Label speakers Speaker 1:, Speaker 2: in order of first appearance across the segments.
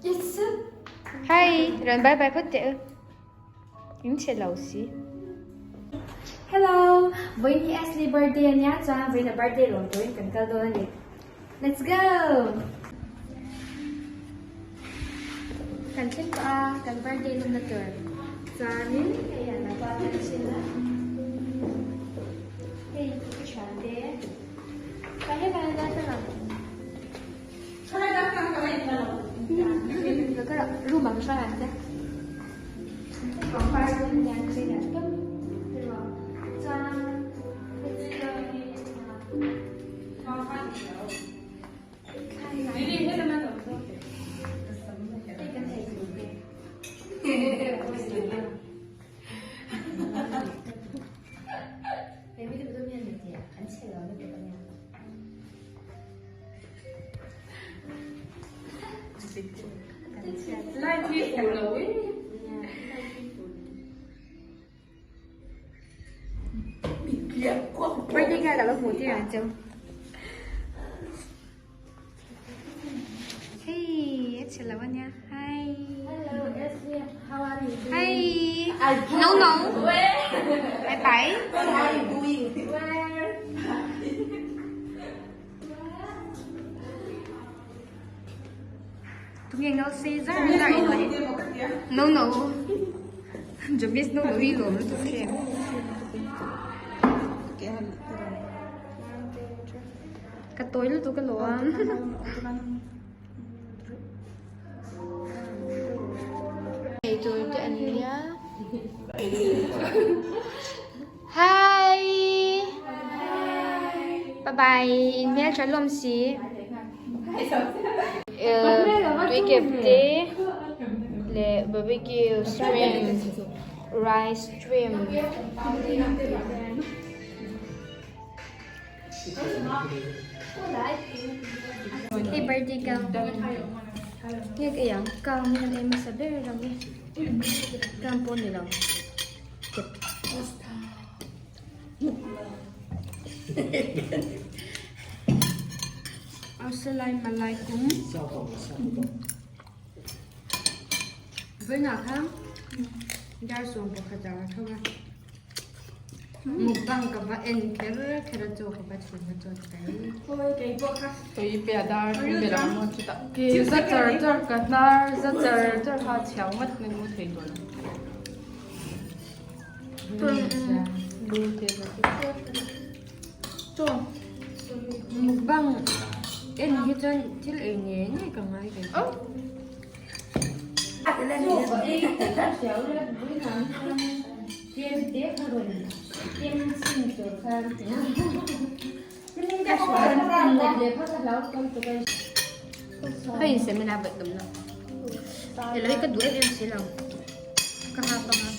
Speaker 1: Hi rawn bye bye phawt teh u. In chhe lo si. Hello, vawiin hi Ashley birthday ania chuan vawiin a birthday lawm turin kan kal dawn a ni. Let's go! Kan thleng tawh a, kan birthday lawmna tur chuanin hei an lo pa kan chhin a. Hei ka thian te. Ka he kan la ta lang. Room ah ka hruai ang che. Pangpar te an hian chei leh tawp chuan Birthday girl alo hmuh tir ang cheu. Hey, a chhe lo ania. Hi.
Speaker 2: Hello, Ashley. How are you doing?
Speaker 1: Hi. No, no. Bye bye.
Speaker 2: What are you doing? Where?
Speaker 1: Tunge ngau sei zar zar in mai. No no. Jobis no no hi lawm lutuk khe. Ka tawi lutuk a lawm. Eitur te an nia. Hi. Bye bye. In hmel tha hlawm si. Tui kep te leh barbecue shrimp rice shrimp. Hei birthday kang nge ka iang kang hi kan ei hmasa ber ang e kang pawh ni lo kep Assalamualaikum Vawiinah khan dar 11 ah ka tho a. Mukbang ka va en kher kher a chaw ka va chhun a chaw ta hi.
Speaker 3: Hawi kei pawh kha tui pe a dar thum vel ang maw chutah ke za char char ka hnar za char char kha chhiau ngawt mai mu thei tawh lo. Lu te za te
Speaker 1: Chaw mukbang en hi chuan thil ei ngei ngei ka ngai ve. Hei seminar bak tum na. Hello ka duh em em si lo. Ka hap anga.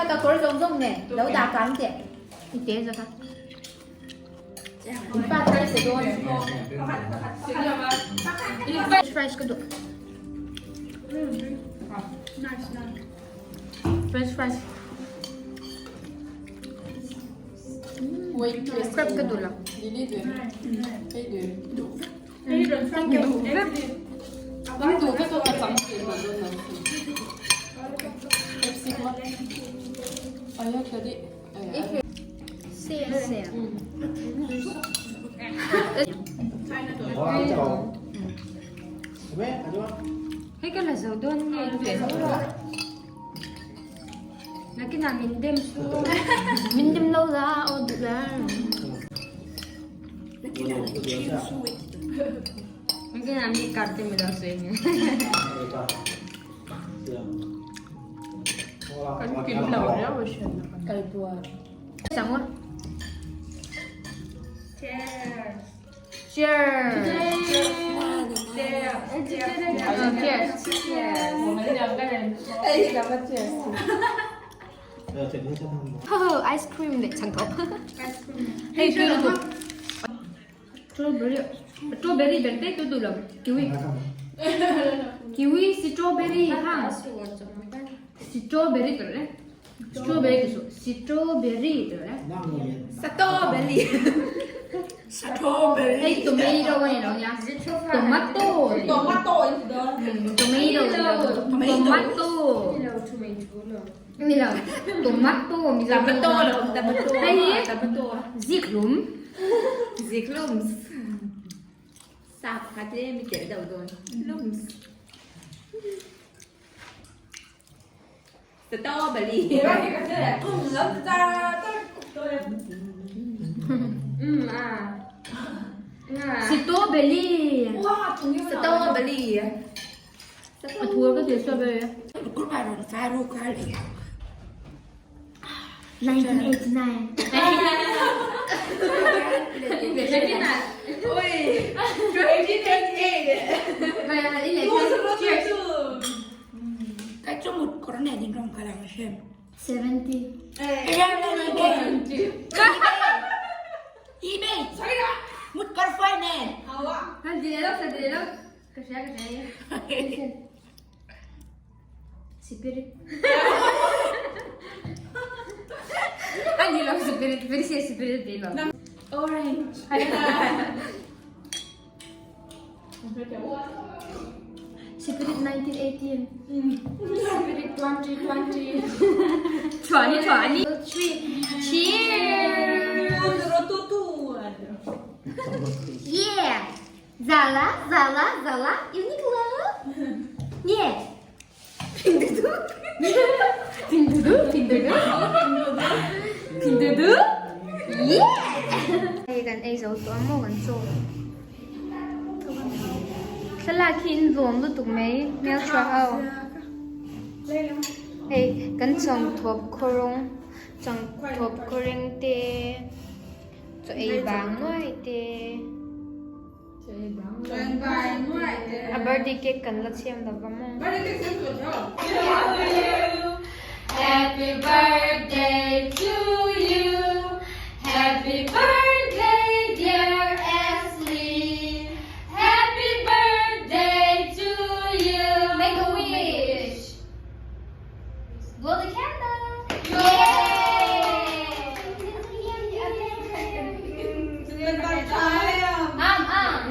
Speaker 2: Ka kawr zawng zawng nen lo dah kang teh.
Speaker 1: I te zawk a. French fries ka duh. French fries. Crab ka duh lo. Thank you. Hei ka la zo dawn nge Nakinah min dem su min dem lo la aw duh la Nakinah mi kar te mi lo sawi nge
Speaker 3: Kan kim lo riau a hriat na kan.
Speaker 2: Kal buar.
Speaker 1: Sang a.
Speaker 3: Cheers.
Speaker 1: Cheers.
Speaker 3: Cheers. 我们两个人说。哎，咱们 cheers.
Speaker 1: Ho ice cream leh chhang thawp. Hei tui lutuk. Strawberry strawberry ber te tu duh lo kiwi. Kiwi strawberry hang. Strawberry tur le. Strawberry tu su strawberry tur le.
Speaker 4: Strawberry.
Speaker 1: Hei tomato a ni lo nia. Tomato.
Speaker 2: Tomato in ti dawn.
Speaker 1: Tomato. Tomato. Ni lo. Tomato mi lo.
Speaker 2: Tomato lo. Tomato.
Speaker 1: Hei hi.
Speaker 2: Tomato.
Speaker 1: Ziklum.
Speaker 2: Ziklums. Sap kha te mi tel deuh dawn. Lums. Strawberry.
Speaker 1: Strawberry.
Speaker 2: Strawberry.
Speaker 1: A thur ka thil strawberry. 1989. 70. Spirit. Ani lo spirit, very spirit ti lo.
Speaker 3: Orange.
Speaker 1: Spirit 1918.
Speaker 3: Spirit 2020.
Speaker 1: 20 20. Cheers. Yeah. Zala, Zala, Zala, Uniqlo. Yeah. Pinduoduo. Pinduoduo, Pinduoduo. Pinduoduo. Yeah. Hei kan ei zo tawh a maw kan chaw. Thlalak hi in lawm lutuk mai hmeltha ho. Hei kan chawngthawp khawrawng chawngthawp khawreng te chaw ei bang nuai te. A birthday cake kan la chhiam lo va maw. Happy birthday to you Happy birthday dear Ashley Happy birthday to you Make a wish Blow the candle Yay Am am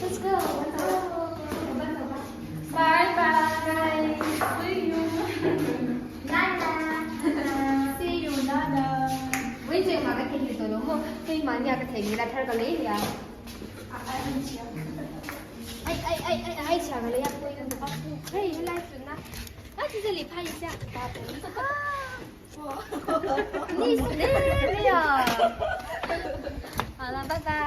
Speaker 1: Let's go. Bye bye. See you. Nana. See you Nana. Wait, wait, mà cái thằng tôi đúng không? Khi mà nhà cái thằng là thằng cái lấy à? Ai ai. 哎哎哎，抢了呀！可以来准呐，啊，在这里拍一下。哇，你是没有？好了，拜拜。